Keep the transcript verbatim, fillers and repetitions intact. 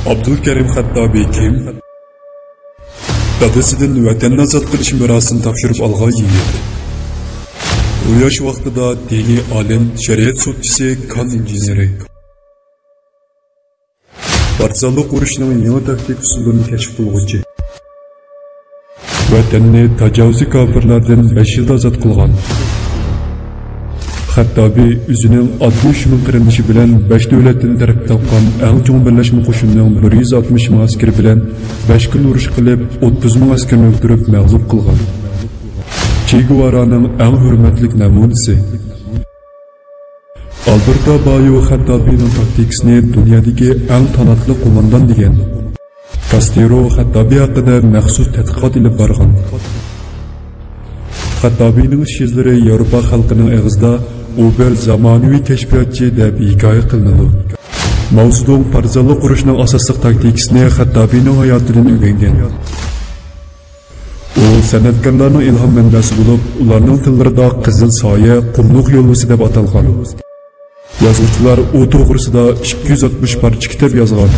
ئابدۇلكەرىم خەتتابى كىم؟ دادىسىدىن ۋەتەننى ئازاد قىلىش مىراسىنى تاپشۇرۇپ ئالغان يىگىت. ئۇ ياش ۋاقتىدا دىنىي ئالىم، شەرىئەت سوتچىسى، كان ئىنژېنېرى. پارتىزانلىق ئۇرۇشىنىڭ يېڭى تاكتىكا ئۇسۇللىرىنى كەشىپ قىلغۇچى. ۋەتەننى تاجاۋۇزچى كاپىرلاردىن بەش يىلدا ئازاد قىلغان. خەتتابى ئۆزىنىڭ ئاتمىش مىڭ قېرىندىشى بىلەن بەش دۆلەتتىن تەركىب تاپقان ئەڭ چوڭ بىرلەشمە قوشۇننىڭ بىر يۈز ئاتمىش مىڭ ئەسكىرى بىلەن بەش كۈن ئۇرۇش قىلىپ، ئوتتۇز مىڭ ئەسكىرىنى ئۆلتۈرۈپ مەغلۇپ قىلغان. چې گېۋارانىڭ ئەڭ ھۆرمەتلىك نەمۇنىسى. ئالبېرتو بايو خەتتابىنىڭ تاكتىكىسىنى دۇنيادىكى ئەڭ تالانتلىق قوماندان دېگەن. كاستېرو خەتتابى ھەققىدە مەخسۇس تەتقىقات ئېلىپ بارغان. خەتتابىنىڭ ئىش-ئىزلىرى ياۋروپا خەلقىنىڭ ئېغىزىدا ئۇ بىر زامانىۋى كەشپىياتچى دەپ ھېكايە قىلىنىدۇ. ماۋزېدۇڭ پارتىزانلىق ئۇرۇشىنىڭ ئاساسلىق تاكتىكىسىنى خەتتابىنىڭ ھاياتىدىن ئۆگەنگەن. ئۇ سەنئەتكارلارنىڭ ئىلھام مەنبەسى بولۇپ، ئۇلارنىڭ تىللىرىدا قىزىل سايە، قۇملۇق يولۋىسى دەپ ئاتالغان. يازغۇچىلار ئۇ توغرىسىدا ئىككى يۈز ئاتمىش پارچە كىتاب يازغان.